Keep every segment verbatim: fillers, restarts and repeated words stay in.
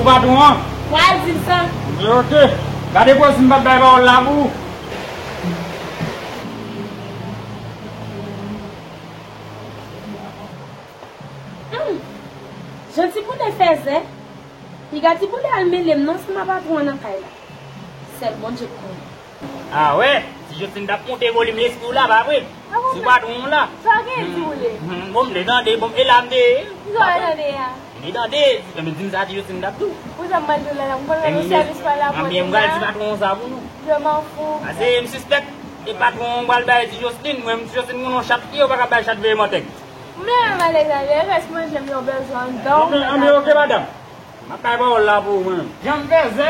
Patwon an. Pral di l sa. Ok. Gade pou si m pa t bay pawòl la pou ou. Hmm. Jan Ti Boule fèzè. Piga Ti Boule al mele m non si m a patwon an nan kay la. Sèl Bondye k konnen. A wè, Ti Joslin t ap monte volim lespri w la, pa vre? Ti patwon w la. Sa w gen, Ti Boule? Hmm, bon, m te tande, bon, e la m te ye. Ki sa w te tande a? M te tande, men di m sa Ti Joslin t ap di w. Ou sa m pral di w la, m konn wè nou sèvis pa la. Anbyen, m pral di patwon w sa pou nou. Je m'en fous. Pase m sispèk, e patwon w pral bay Ti Joslin, mwen, Ti Joslin, mwen, yon chat, yo pa ka bay chat veye mantèg. Ou menm, Alexander, rès manje m yo bezwen anndan. Anbyen, ok, madanm. M ap bay pawòl la pou ou, mwen menm. Jan m fèzè,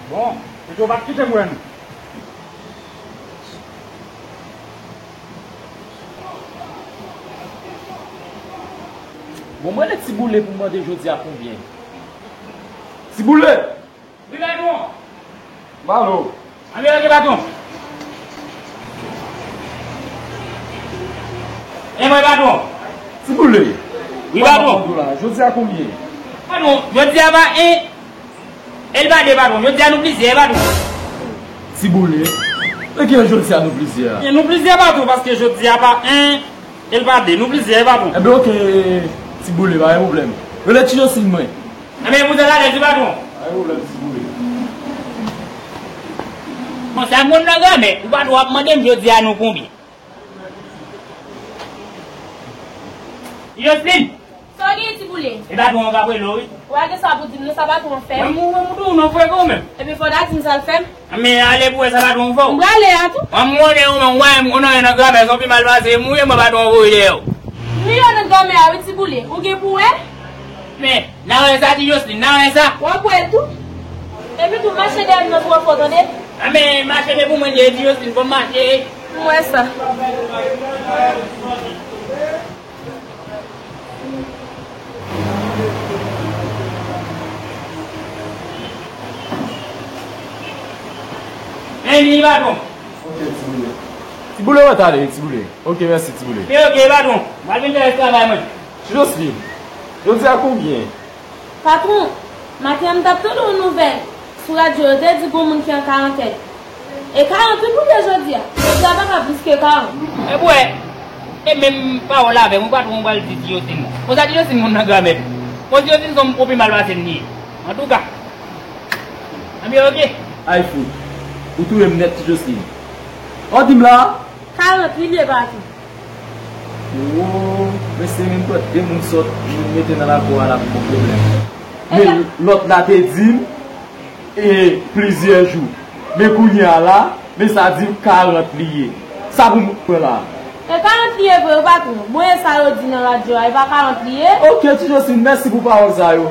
bon, epi w pa t kite m wè nou. Bon, m rele Ti Boule pou m mande jodi a konbyen. Ti Boule! Wi, patwon. Balo. Anbyen, ok, patwon. E mwen, patwon. Ti Boule. Wi, patwon. Jodi a konbyen? Patwon, jodi a pa en, e l pa de, patwon. Jodi a nou plizyè, patwon. Ti Boule. E ki jodi a nou plizyè a? E nou plizyè, patwon, paske jodi a pa en, e l pa de. Nou plizyè, patwon. Enben, ok, Ti Boule, pa gen pwoblèm. Rele Ti Joslin mwen. Enben, pou sa talè, di patwon. Pa gen pwoblèm, Ti Boule. Bon, sa moun nan granmè, ou patwon ap mande m jodi a nou konbyen? Joslin! Sa w gen, Ti Boule? E patwon an k ap rele w, wi. Ou pa gen sa pou di m, non, sa patwon an fè m. Mwen, mwen, mwen, mwen, non, frekan w menm. Epi fò w ta di m sa l fè m. Men ale pou wè sa patwon fè w. M prale a tou. Mwen, mwen, mwen, mwen, mwen, mwen, nan granmè, sa w pi mal pase, mwen, mwen, patwon voye dèyè w. M nan granmè a, wi, Ti Boule. Ou gen pou wè? Men, n a wè sa, Ti Joslin, n a wè sa. W ap wè l tou. Epi tou, mache dèyè m nan twò fò, tande? A, men, mache de pou mwen, Ti Joslin, fò m mache. M wè sa. Men li patwon. Ok, Ti Boule. Ti Boule, w ret ale, Ti Boule. Ok, mèsi, Ti Boule. Men ok, patwon. M al vin fè rès travay mwen. Ti Joslin, jodi a konbyen? Patwon, maten an m t ap tande yon nouvèl sou radyo, yo te di gon moun ki an karantèn. E karant wi pou l ye jodi a. Jodi a pa ka plis ke karant. E bwè, e menm pawòl avè m, ou patwon pral di Ti Joslin. Konsa Ti Joslin moun nan granmè tou. Bon, Ti Joslin se yon pi mal pase m li ye. Antouka, anbyen ok. Ay fout, ou touye m nèt, Ti Joslin. Ou di m la? Karant wi l ye, patwon. Wo, mesye, menm pran de moun sòt, nou mete nan lakou a la pou bon pwoblèm. Men lòt la te di m, e, plizyè jou. Men kounye a la, men sa di m karant li ye. Sa pou m pran la? E karant li ye vre, wi, patwon. Mwen, e sa yo di nan radyo a, e pa karant li ye? Ok, Ti Joslin, mèsi pou pawòl sa yo.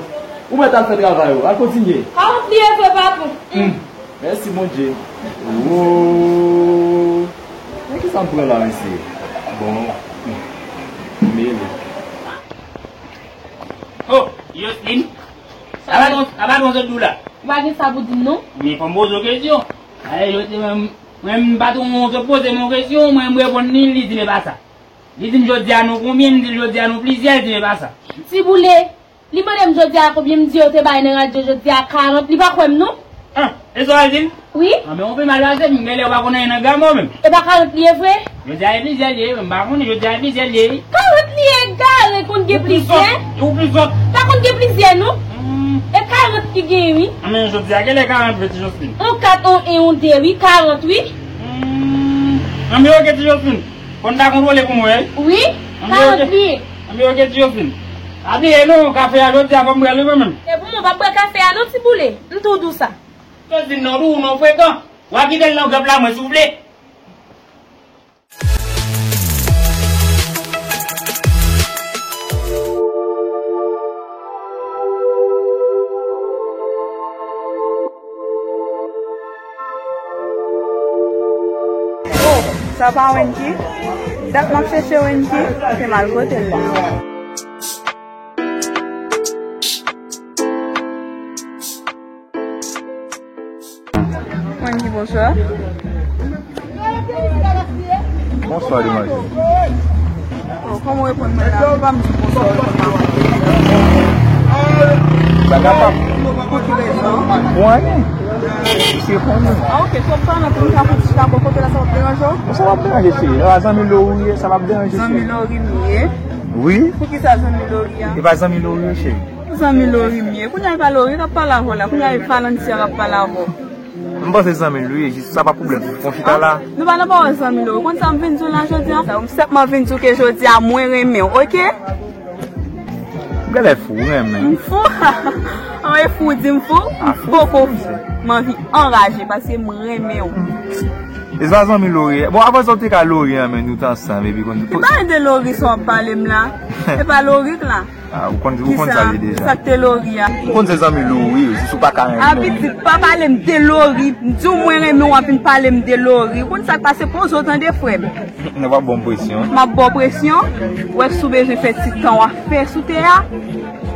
Ou mèt al fè travay ou. Al kontinye. Karant li ye vre, patwon. Hmm. Mèsi Bondye. Woo. Men kisa m pran la, mesye? Bon. Mele. Oh, Joslin. Sa patwon, sa patwon sot di w la? Ou pa gen sa pou di m, non? Men fò m poze w kesyon. Aye, Joslin, mwen, mwen, m patwon sot poze m yon kesyon, mwen, m reponn li, li di m e pa sa. Li di m jodi a nou konbyen, m di l jodi a nou plizyè, li di m e pa sa. Ti Boule. Li mande m jodi a konbyen, m di yo te bay nan radyo jodi a karant, li pa kwè m non. Ah, e sa w al di l? Wi. Ah, men w pi mal pase m, genlè w pa konn anyen nan gramè w menm. E pa karant li ye vre? Jodi a e plizyè li ye, m pa konnen, jodi a e plizyè li ye, wi. Karant li ye, egare, konn gen plizyè. Ou pi sòt, ou pi sòt. Pa konn gen plizyè non. Hmm. E karant li gen, wi. Ah, men jodi a genlè karant vre, Ti Joslin. On kat, on en, on de, wi, karant, wi. Hmm. Ah, men ok, Ti Joslin. Fò n ta kontwole pou mwen, wi. Wi, karant li ye. Anbyen, ok, Ti Joslin. Pa bliye non, kafe a jodi a fò m bwè l wi mwen menm. E pou mwen, w p ap bwè kafe a non, Ti Boule. M tou di w sa. Joslin, non, tou, non, frekan. W a kite l nan grèp la, mwen, si w vle. Oh, sa pa Wenky? Dat m ap chèche Wenky, se m al kote l la. Wenky, bonswa. Bonswa, demwazèl. Oh, kòman w reponn mwen la? Ou pa m di bonswa, ou reponn mwen. Sa kapab. Pou ki rezon? Pou anyen. Misye konnen. Ah, ok. So, pa nan pou m ka fouti chita bò kote la, sa p ap deranje w? Sa p ap deranje, cheri. Sa pa zanmi Lori ye, sa p ap deranje, cheri. Zanmi Lori m ye? Wi. Poukisa zanmi Lori a? E pa zanmi Lori ye, cheri. Zanmi Lori m ye. Kounye a e pa Lori k ap pale avè w la. Kounye a e Valencia k ap pale avè w. M panse zanmi l wi, jis sa pa pwoblèm. Bon chita la. Nou pa nan pawòl zanmi l, ou konn sa m vin di w la jodi a? M senpman vin di w ke jodi a mwen renmen w, ok? M genlè fou, ou renmen. M fou? Anmwey fou, di m fou? M poko fou. M anvi anraje paske m renmen w. E se pa zanmi Lori. Bon, avan sa w te ka Lori an, men nou t ansanm epi konn. Ki bagay de Lori sa w ap pale m la? E pa Lori k la? Ah, ou konn, ou konn sa li deja. Sa k te Lori a? Ou konn se zanmi Lori, jis ou pa ka renmen. Ah, pitit, pa pale m de Lori. M di w mwen renmen w, w ap vin pale m de Lori. Ou konn sa k pase, poze w tande, frè m. Nan w ap ban m presyon. M ap ba w presyon. Ou wè si w bezwen fè ti tan w ap fè sou tè a,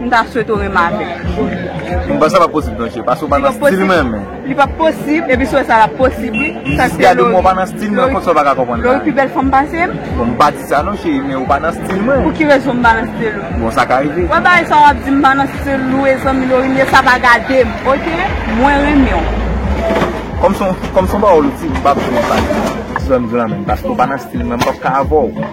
m ta swete w renmen avè m. M panse sa pa posib non, cheri, paske ou pa nan stil mwen, men. Li p ap posib, epi si w wè sa l ap posib, wi. Sa se Lori. Gade mwen, ou pa nan stil mwen, konsa w pa ka konprann bagay. Lori pi bèl fanm pase m. Bon, m pa di sa non, cheri, men ou pa nan stil mwen. Pou ki rezon m pa nan stil ou? Bon, sa ka rive. Wè bagay sa w ap di m pa nan stil ou, e zanmi Lori m ye, sa pa gade m, ok? Mwen renmen w. Kòm se yon, kòm se yon pawòl ou di, m p ap di m pa di. Ti zanmi la menm, paske ou pa nan stil mwen, m p ap ka avè w.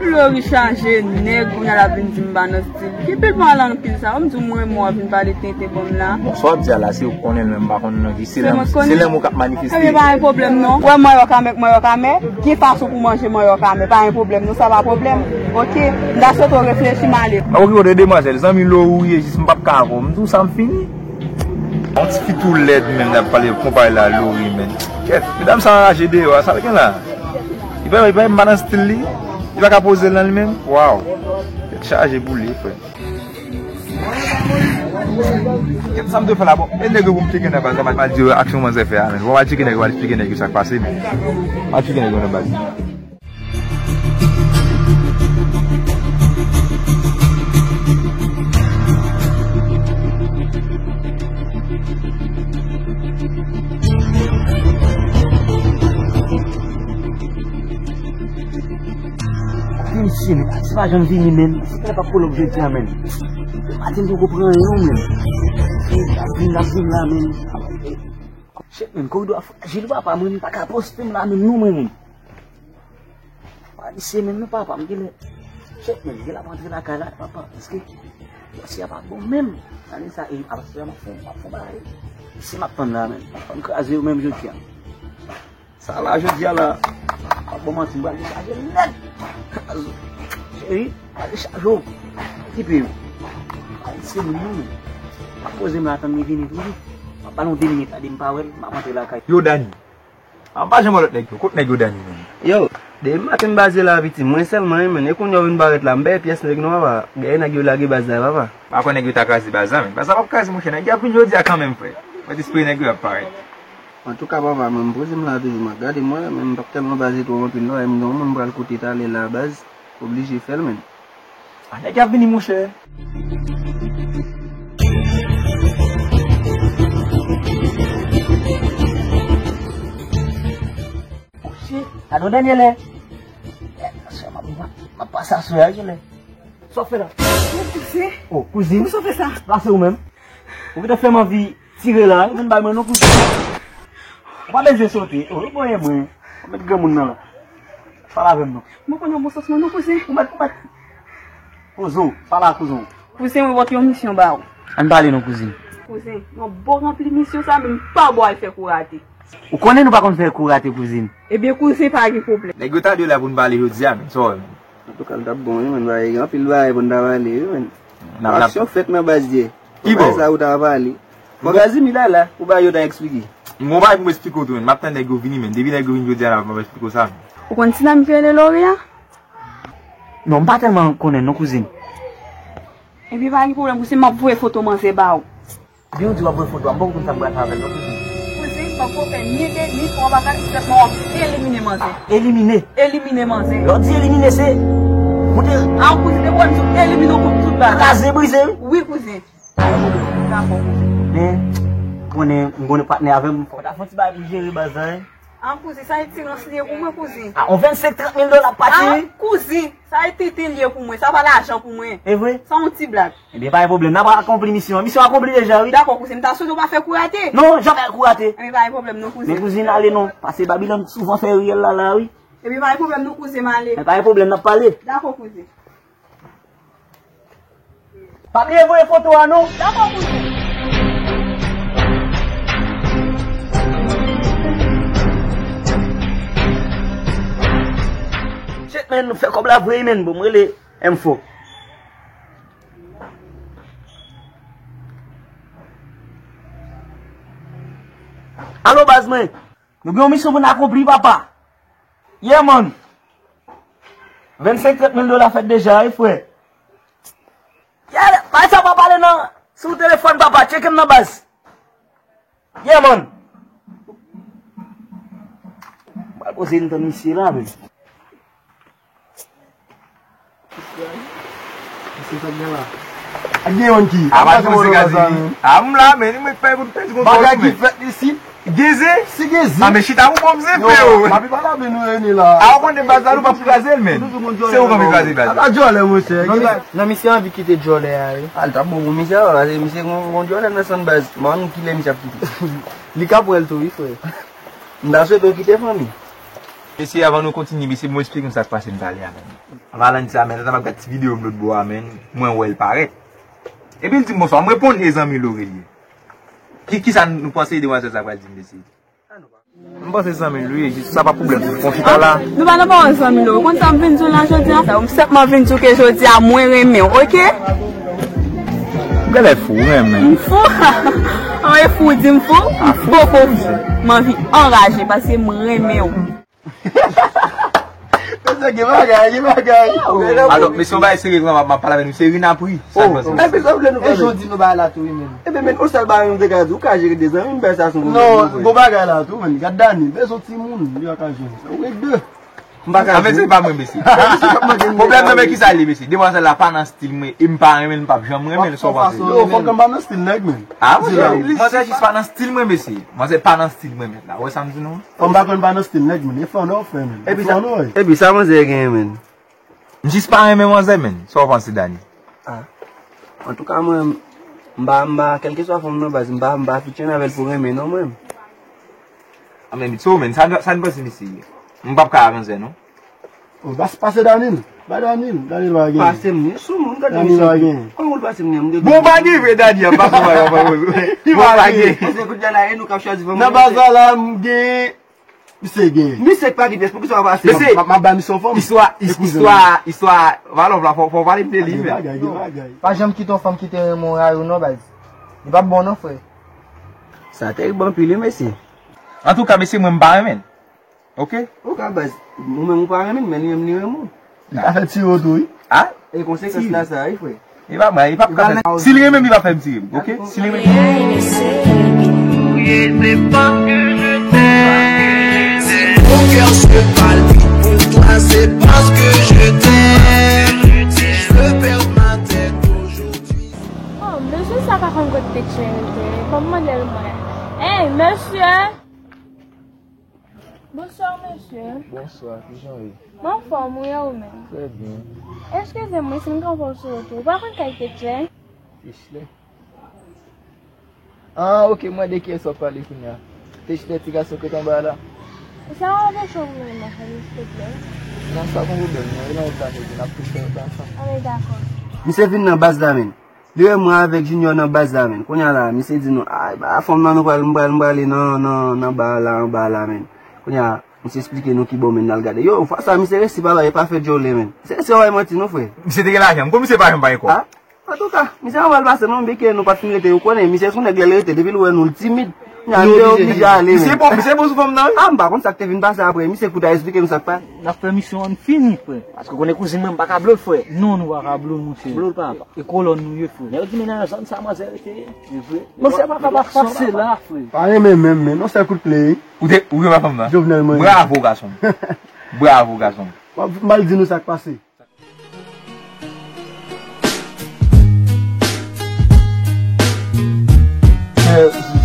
Lori chaje nèg, kounye a l ap vin di m pa nan stil. Ki pil pale anpil sa, ou m di w mwen renmen w, w ap vin pale tenten ban m la. Bon, sa w ap di a la, se ou k konnen l, men m pa konn non, se lanmou k ap manifeste. Ebyen, pa gen pwoblèm non. Ou wè manyòk amè k manyòk amè, gen fason pou manje manyòk amè, pa gen pwoblèm non, sa pa pwoblèm. Ok, m ta swete w reflechi m ale. M ap okipe w de demwazèl, zanmi Lori ou ye, jis m p ap ka avè w, m di w sa m fini. Yon ti fi tou lèd menm, l ap pale konpay la Lori menm. Kèt, medam sa anraje deyò a, sa l gen la? Li pa, li pa, m pa nan stil li. Li pa ka poze l nan li menm. Waw. Tèt chaje pou li, frè. Kèt, sa m te fè la, bon, e nèg yo pou m tcheke nan baz la, m al di yo aksyon manzè fè a, men. Bon, m al tcheke nèg yo, m al eksplike nèg yo sa k pase, men. M al tcheke nèg yo nan baz. Misye, men, taksi pa janm vini, men. Se pa pa kolòk jodi a, men. Maten m poko pran anyen, men. E, l ap vin, l ap vin la, men. Shit, men, koridò a frajil, papa, mwen, m pa ka poste m la, men, non, mwen, men. Pa misye, men, non, papa, m genlè. Shit, men, m genlè ap antre lakay la, papa, paske jodi a pa bon, men. Ane sa, e, apre sa, m ap fè, m ap fè bagay. Se m ap tann la, men. M ap tann kraze yo, menm jodi a. Sa la, jodi a la, pa bon manti, m pral dechaje l nèt. Cheri, m pral dechaje w. Okipe yo. Ay, se moun nan men. M ap poze m la, tann li vini tou wi. M ap ba l yon de minit la, depi m pa wè l, m ap antre lakay. Yo, Dani. A, m pa janm wè lòt nèg yo. Kot nèg yo, Dani, menm? Yo, depi maten m baze la, piti, mwen sèlman, wi, men. E kounye a w vin parèt la, m pa wè pyès nèg non, papa. Dèyè nèg yo lage baz la, papa. M pa kwè nèg yo ta kraze baz la, men. Baz la p ap kraze, monchè. Nèg yo ap vin jodi a kanmenm, frè. Mwen t espere nèg yo ap parèt. Antouka, papa, mwen, m poze m la toujou, m ap gade, mwen, men m p ap tèlman baze twò anpil, non, e m gen yon moun m pral koute talè la, baz, oblije fè l, men. A, nèg y ap vini, monchè. Monchè, gade yon dènye lè. M ap, m ap, m ap pase aswè a, wi, lè. Sa w fè la? Mwen pouse. O, kouzin. Poukisa w fè sa? Plase ou menm. Ou gentan fè m anvi tire la, wi. Vin bay mwen non, kouzin. Ou pa bezwen sote. O, ou konyen mwen. Ou met granmoun nan la. Pale avè m non. Mwen konnen w bon sans mwen non, kouzin. Ou met, ou met. Poze w, pale a kouzin w. Kouzin, mwen pote yon misyon ba ou. Ann pale non, kouzin. Kouzin, mwen ba w ranpli misyon sa, men m pa ba w al fè kou rate. Ou konnen nou pa konn fè kou rate, kouzin. Ebyen, kouzin, pa gen pwoblèm. Nèg yo ta dwe la pou n pale jodi a, men sa w wè, men. Antouka, l t ap bon, wi, men, bagay, gen anpil bagay pou n ta pale, wi, men. N ap, n ap aksyon fèt nan baz yè. Ki bò? Bagay sa ou ta pale. Fò Gazimi la la, pou bagay yo ta eksplike. M gon bagay pou m eksplike w tou, men. M ap tann nèg yo vini, men. Depi nèg yo vini jodi a la, m ap eksplike w sa, men. Ou konn ti dam ki rele Lori a? Non, m pa tèlman konnen non, kouzin. Ebyen, pa gen pwoblèm, kouzin, m ap voye foto manzè ba ou. Byen ou di w ap voye foto a, m poko konn sa m pral fè avè l non, kouzin. Kouzin, poko fè ni de ni twa bagay, sèlman w ap elimine manzè. Elimine? Elimine manzè. Lè w di elimine, se moute. A, kouzin, depi w di w elimine, w kont tout bagay. Kraze, brize, wi. Wi, kouzin. Dakò, kouzin. Men, konnen, m konnen patnè avè m, fò w ta fè yon ti bagay pou jere baz la, en. Ah, kouzin, sa e ti rans li ye pou mwen, kouzin. Ah, on vennsenk, trant mil dola pati, ah, wi. Kouzin, sa e tenten li ye pou mwen, sa pa lajan pou mwen. E vre? Sa yon ti blag. Ebyen, pa gen pwoblèm, n ap akonpli misyon an. Misyon akonpli deja, wi. Dakò, kouzin, m ta swete w pa fè kou rate. Non, janmè kou rate. Ebyen, pa gen pwoblèm, non, kouzin. Men kouzin, ale non, pase Babilòn souvan fè riyèl la, la, wi. Ebyen, pa gen pwoblèm, non, kouzin, m ale. Men pa gen pwoblèm, n ap pale. Dakò, kouzin. Pa bliye voye foto a non. Dakò, kouzin. Shit, man, nou fè kòb la vre, man. Bon, m rele M Fo. Alo, baz mwen. Nou gen yon misyon pou n akonpli, papa. Yeah, man. Vennsenk, trant mil dola fèt deja, wi, frè. Yeah, bay sa pa pale nan, sou telefòn, papa. Tcheke m nan, baz. Yeah, man. M pral poze n tann misye la, men. Misye sa k gen la. A gen yon ki. A pa di mwen se gade li. A m la, men, li mwen k fè pou n pèdi kontwòl. Bagay ki fèt isit. Geze? Si geze. A, men chita pou bon mse, freo. Papi pa la, men nou rene la. A, ou konnen baz la, nou p ap kraze l, men. Se ou k anvi kraze baz la. Ata djòlè, monchè. Non, misye anvi kite djòlè a, wi. A, l t ap bon pou misye a, paske misye gon, gon djòlè nan sann baz. Mwen, kilè misye ap kite. Li ka pran l tou, wi, frè. M ta swete w kite fanmi. Mesye, avan nou kontinye, mesye, bon, eksplike m sa k pase m talè a, men. Valentine sa, men, lè m ap gad ti videyo m lòt bò a, men, mwen wè l parèt. Epi l di m bonswa, m reponn, e zanmi Lorel ye. Ki, kisa nou panse demwazèl sa pral di m, mesye? M panse zanmi l wi, sa pa pwoblèm, se fon chita la. Nou pa nan pawòl zanmi l, ou konn sa m vin di w la jodi a? Sa, m senpman vin di w ke jodi a, mwen renmen w, oke? Ou genlè fou, ou renmen. M fou? Anyen fou, di m fou? M poko fou. M anvi anraje paske m renmen w. Mesye, gen bagay, gen bagay. Alò, mesye, yon bagay serye, m ap, m ap pale avè nou, se Rina Pri. Sa k pase? Epi sa vle nou fè? E jodi nou bay la tou, wi, men. Ebyen, men, yon sèl bagay nou te ka di, ou ka jere de zanmi, m bay sa sou. Non, gon bagay la tou, men. Gad Dani, bezwen timoun, li pa ka jwenn. Ou gen de. M pa ka jwenn. A, men se pa mwen, mesye. Pwoblèm nan, men kisa l ye, mesye? Demwazèl la pa nan stil mwen, e m pa renmen l, m p ap janm renmen l, sa w panse? Yo, fòk m pa nan stil nèg, men. A, manzè, manzè jis pa nan stil mwen, mesye. Manzè pa nan stil mwen, mèt la. Ou wè sa m di nou? Fò m pa konn pa nan stil nèg, men. E flanè w fè, men. Epi sa, epi sa manzè genyen, men. M jis pa renmen manzè, men. Sa w panse, Dani? A. Antouka, mwen, m pa, m pa, kèlkeswa fanm nan baz, m pa, m pa fitchè avè l pou renmen, non, mwen. A, men, so, men, sa, sa n panse, mesye? M p ap ka aranjè, non. Oh, bas, pase Danil. Ba Danil. Danil pa gen. Pase m, ni sou moun, gade Danil pa gen. Kòman w pase m, ni m gen. Bon, pa gen vre, Dani, an pa fè bagay, pa fè bagay. Li pa gen. Paske kounye a la, e nou k ap chwazi fanm. Nan baz la, la, m gen. Misye gen. Misye k pa gen pyès, poukisa w pa pase? Mesye, m ap ba misye yon fanm. Istwa, istwa, istwa, valòv la, fò, fò w pale m de li, men. Gen bagay, gen bagay. Pa janm kite yon fanm ki te renmen w rayi w non, baz. Li p ap bon non, frè. Sa tèrib anpil, wi, mesye. Antouka, mesye, mwen, m pa renmen l. Oke? Oke, baz. Ou menm ou pa renmen l, men li menm li renmen w. Li ka fè tire w tou, wi. A? E konsekans la sa, wi, frè. Li pa bay, li p ap ka fè. Si l renmen m, li p ap fè m tire m, oke? Si l renmen m. Crier, c'est parce que je t'aime. Si mon cœur se palpite pour toi, c'est parce que je t'aime. Si je veux perdre ma tête aujourd'hui. Oh, mesye sa pa konn kote te tchè rete. Fò m mande l mwen. Ey, mesye! Bonswa, mesye. Bonswa, kijan w ye? M anfòm, wi, e ou menm? Trè byen. Eskize m, wi, si m kanpe w sou wout ou. Ou pa konn kay Techlè? Techlè? Ah, oke, m wè de kiyès w ap pale kounye a. Techlè, ti gason k ret anba a la. Sa w anpeche w vin nan fanmi, silteplè? Non, sa pa yon pwoblèm, non. E nan wout la nou ye, n ap tou fè wout la ansanm. Anben, dakò. Misye vin nan baz la, menm. Li wè mwen avèk Junior nan baz la, menm. Kounye a la, misye di nou, ay, ba, fanm nan nou pral, m pral, m prale nan, nan, nan ba la, anba la, menm. Kounye a, misye esplike nou kibò, menm, n al gade. Yo, fwa sa, misye resi pa bay, pa fè djòlè, menm. Misye resi pa bay manti, non, frè. Misye te gen lajan, m konn misye pa janm bay ankò. Ah? Antouka, misye pa mal pase, non, byenke nou pa t fin rete, ou konnen, misye se yon nèg lè l rete, depi l wè nou, l timid. Kounye a, nou te oblije ale, menm. Misye bon, misye bon sou fanm nan, wi. Ah, m pa konn sa k te vin pase apre, misye kout a esplike nou sa k pa. N ap fè misyon an fini, frè. Paske w konnen kouzin mwen, m pa ka blow l, frè. Non, nou pa ka blow l, monchè. Blow l pa. E kolòn nou ye, frè. Nèg yo di men nan zòn sa manzè rete ye. E vre. Monchè pa ka pa fòse la, frè. Pa renmen menm, men. Non, se kout ple, wi. Ou te, ou renmen fanm nan? Jovenel mwen. Bravo, gason. Bravo, gason. M ap mal di nou sa k pase. Kè,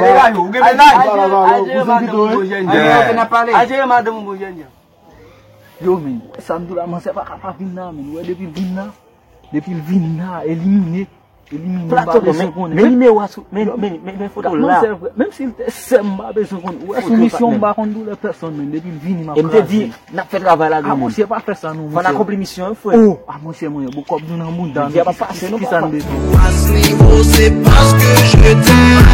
Degaj ou, ou gen menaj. Al jere madanm ou, bon jèn jan. Al jere madanm ou, bon jèn jan. Yo, men, sa m di w la, manzè pa ka pa vin la, men. Ou wè depi l vin la, depi l vin la, elimine. Elimine, m pa bezwen konnen. Men nimewo a sou, men, men, men, men foto la. Manzè, menm si l te sè m, m pa bezwen konnen. Ou wè sou misyon, m pa konn doulè pèsonn, men depi l vini, m ap kraze. E m te di, n ap fè travay la, granmoun. A, monchè, pa fè sa non, monchè. Fò n akonpli misyon an, frè. Oh, a, monchè, mwen, bon, kòb nou nan mouda, men kisa n bezwen? Passe niveau, c'est parce que je t'aime.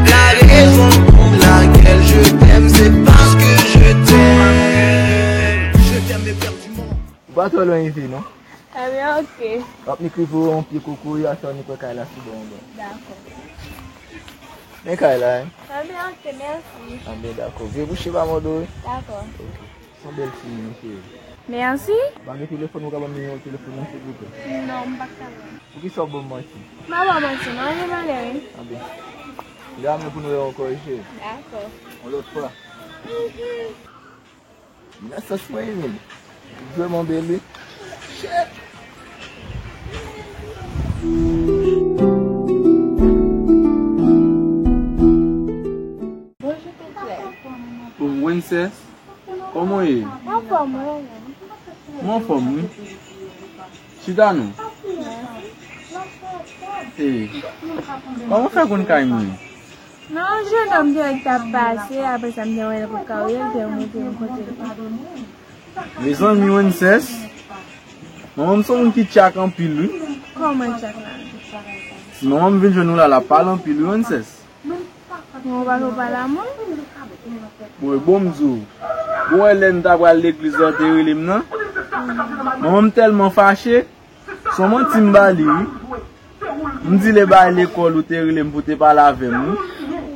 La raison pour laquelle je t'aime, c'est parce que je t'aime. Je t'aime éperdument. Ou pa twò lwen isit, non? Ebyen, oke. W ap ni krive yon pye kokoye, aswè nou kwè kay la sou bò anba. Dakò. Men kay la, en. Ebyen, oke, mèsi. Anben, dakò. Vye bouche pa mòde w, wi. Dakò. Oke. Se yon bèl fi, mon cheri. Mèsi. Ou pa gen telefòn, ou ka ban m nimewo telefòn nan, silvouplè? Non, m pa ka. Poukisa w ban m manti? M pa ba w manti, non, li malere. Anben. Lè a men pou nou wè ankò, wi, cheri. Dakò. Yon lòt fwa. Nan sans mwen, wi, men. Vrèman bèl, wi. Shit. Bonjou, Pidley. O, Wences, kòman w ye? Anfòm, wi, ou menm? Mwen anfòm, wi. Chita non. Ee, kòman w fè konn kay mwen? Non, yon jennonm dirèk t ap pase, apre sa m te wè l pou kay li, l te montre m kote l. Mezanmi, Wences, manman m se yon moun ki tchak anpil, wi. Kòman tchak la? Si manman m vin jwenn ou la, l ap pale anpil, wi, Wences. Bon, ou pa tro pale a moun? Bon, e bon m di w. Bon, wè lè n ta pral legliz la, w te rele m nan. Manman m tèlman fache, se yon manti m ba li, wi. M di l e bay lekòl ou te rele m pou te pale avè m, wi.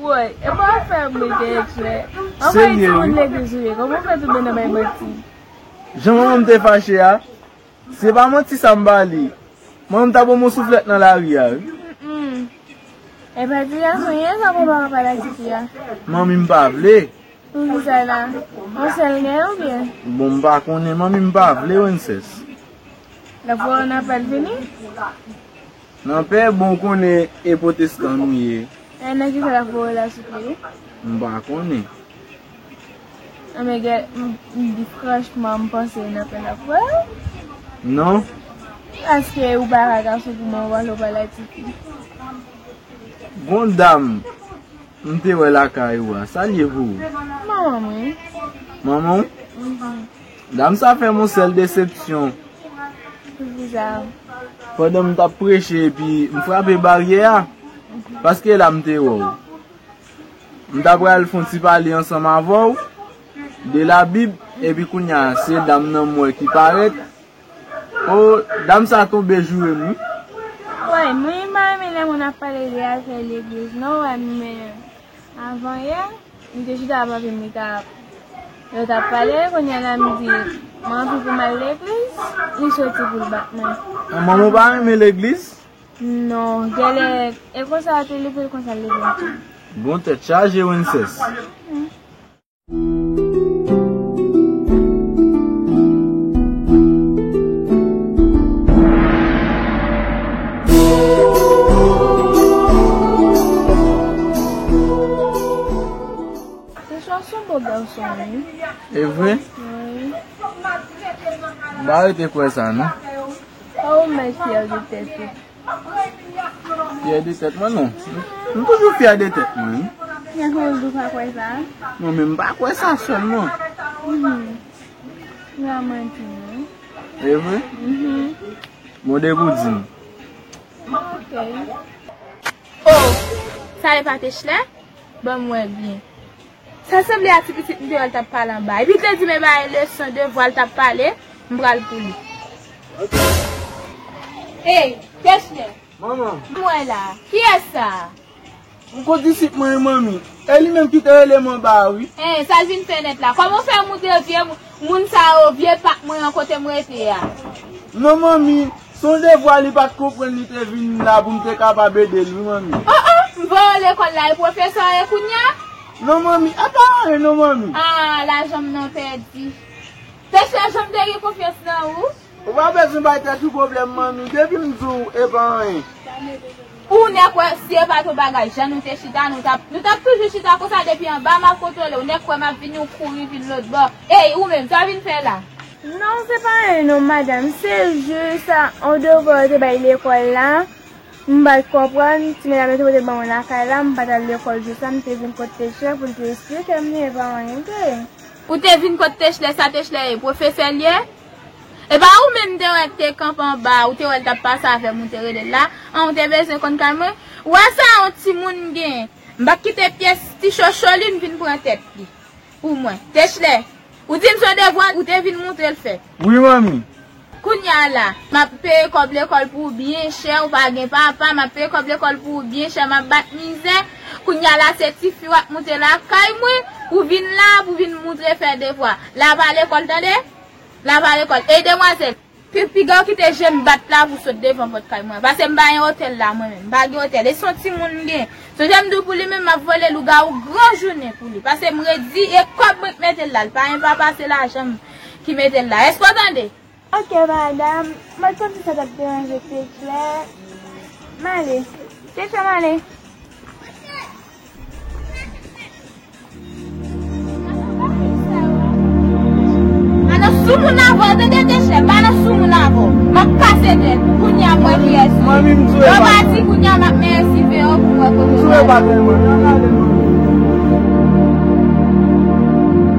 Woy, e pa fè m rete klè. Anmwey, timoun legliz ou ye, kòman w fè tounen nan bay manti? Jan manman m te fache a, se pa manti sa m ba li. Manman m ta ban m yon souflèt nan lari a, wi. Mm-mm. E pa ti gason ye, sa pou pa pale ak tifi a. Manmi m pa vle. Poukisa la? Yon sèl gen oubyen? Bon, m pa konnen, manmi m pa vle, Wences. L ap voye w nan pè l fini? Nan pè, bon, ou konnen e pwotestan nou ye. E nan kisa l ap voye w la, souple? M pa konnen. Anben, gè, m, m di franchman, m panse nan pè l ap voye w. Non. Paske ou pa ka gason pou mwen, ou pa, ou pa la tifi. Gon dam m te wè lakay ou a, sa l ye pou ou? Manman mwen. Manman w? Mhm. Dam sa fè m yon sèl desepsyon. Poukisa? Pandan m t ap preche epi m frape baryè a, paske la m te wè w. M ta pral fè yon ti pale ansanm avè w de Labib, epi kounye a, se dam nan m wè ki parèt. O, dam sa tonbe joure m, wi. Woy, mwen pa renmen lè moun ap pale de afè legliz, non, wè, men avan yè, m te chita ak papi m, li t ap, yo t ap pale, kounye a la, m di, m anvi pou m al legliz, li soti pou l bat mwen. An, manman w pa renmen legliz? Non, genlè, e konsa yo te leve l, konsa l leve m tou. Bon tèt chaje, Wences. Seswa se yon bon gason, wi. E vre? Wi. M pa rete kwè sa, non. Pa ou mèt fyè de tèt ou. Fyè de tèt mwen, non. M toujou fyè de tèt mwen, wi. Gen moun ki pa kwè sa? Non, men m pa kwè sa sèlman. Mhm. Ou pa manti, non. E vre? Mhm. Bon, depi w di m. Ok. Oh, sa e pa Techlè? Ban m wè byen. Sa sanble a ti pitit m te wè l t ap pale anba. Epi l te di m e bay leson devwa l t ap pale, m pral pou li. Ey, Techlè. Manman. M wè la. Kiyès sa? M kondisip mwen wi, manmi. E li menm ki te rele m anba a wi. Hein, sa l vin fè nèt la? Kòman w fè montre vye moun sa yo, vye pak mwen an kote m rete a? Non, manmi. Se yon devwa li pa t konprann, li te vin la pou m te kapab ede l wi, manmi. Oh, oh, m voye w lekòl la, e pwofesè w ye kounye a? Non, manmi, e pa anyen non, manmi. Ah, lajan m nan pèdi. Techlè, jan m te gen konfyans nan ou. Ou pa bezwen bay tèt ou pwoblèm, manmi. Depi m di w, e pa anyen. Ou nèk wè, si e pa t yon bagay, jan nou te chita, nou t ap, nou t ap toujou chita konsa depi anba m ap kontwole w. Nèk wè m ap vini, ou kouri vin lòtbò. Ey, ou menm, sa w vin fè la? Non, se pa anyen non, madanm. Se jis yon devwa yo te bay lekòl la. M pa t konprann, ti medam yo te pote ban mwen lakay la, m pa t al lekòl jou sa, m te vin kot Techlè pou l te esplike m li, e pa anyen m te ye. Ou te vin kot Techlè, sa Techlè ye? Pwofesè l ye? E pa ou menm m te wè k te kanpe anba a, ou te wè l t ap pase avè m, ou te rele l la? An, ou te bezwen konn kay mwen? Ou wè sa yon timoun gen? M p ap kite pyès ti chocho li m vin pran tèt li pou mwen. Techlè, ou di m se yon devwa ou te vin montre l fè. Wi, manmi. Kounye a la, m ap peye kòb lekòl pou ou byen chè, ou pa gen papa, m ap peye kòb lekòl pou ou byen chè, m ap bat mizè. Kounye a la, se tifi w ap monte lakay mwen, ou vin la, pou vin montre fè devwa. Lave lekòl, tande? Lave lekòl. Ey, demwazèl, pi, piga w kite je m bat la pou sot devan pòt kay mwen. Paske m pa gen otèl la, mwen menm. M pa gen otèl. E se yon timoun m gen. Sonje m di w pou li menm, m ap vole lougawou gran jounen pou li. Paske m redi, e kòb mwen k mete l la. L pa gen papa, se lajan m ki mete l la. Èske w tande? Ok, madanm. Mwen t konn si sa t ap deranje Techlè. M ale. Techlè, m ale. Pa nan sou moun avè w, tande Techlè, pa nan sou moun avè w. M ap kase tèt ou, kounye a m wè kiyès ou ye. Manmi, m sou e pa. Yo pa di kounye a m ap mèye sive yo pou m wè kote w ale. M sou e pa tèlman, m ap ale, manmi.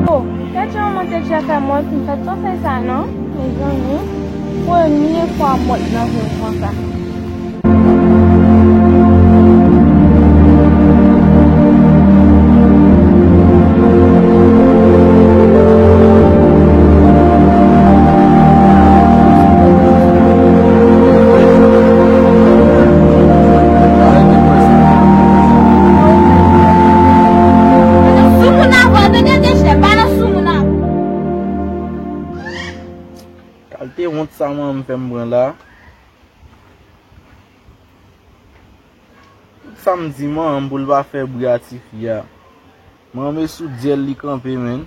Oh, gad jan manman Techlè fè mòd, m fèt pa fè sa non. Mezanmi, premye fwa m wè l nan vi m konsa. Pa nan sou moun avè w, tande Techlè, pa nan sou moun avè w. Kalite wont sa manman m fè m pran la. Tout sa m di manman m pou l pa fè bri a tifi a. Manman m e sou dyèl li kanpe, menn.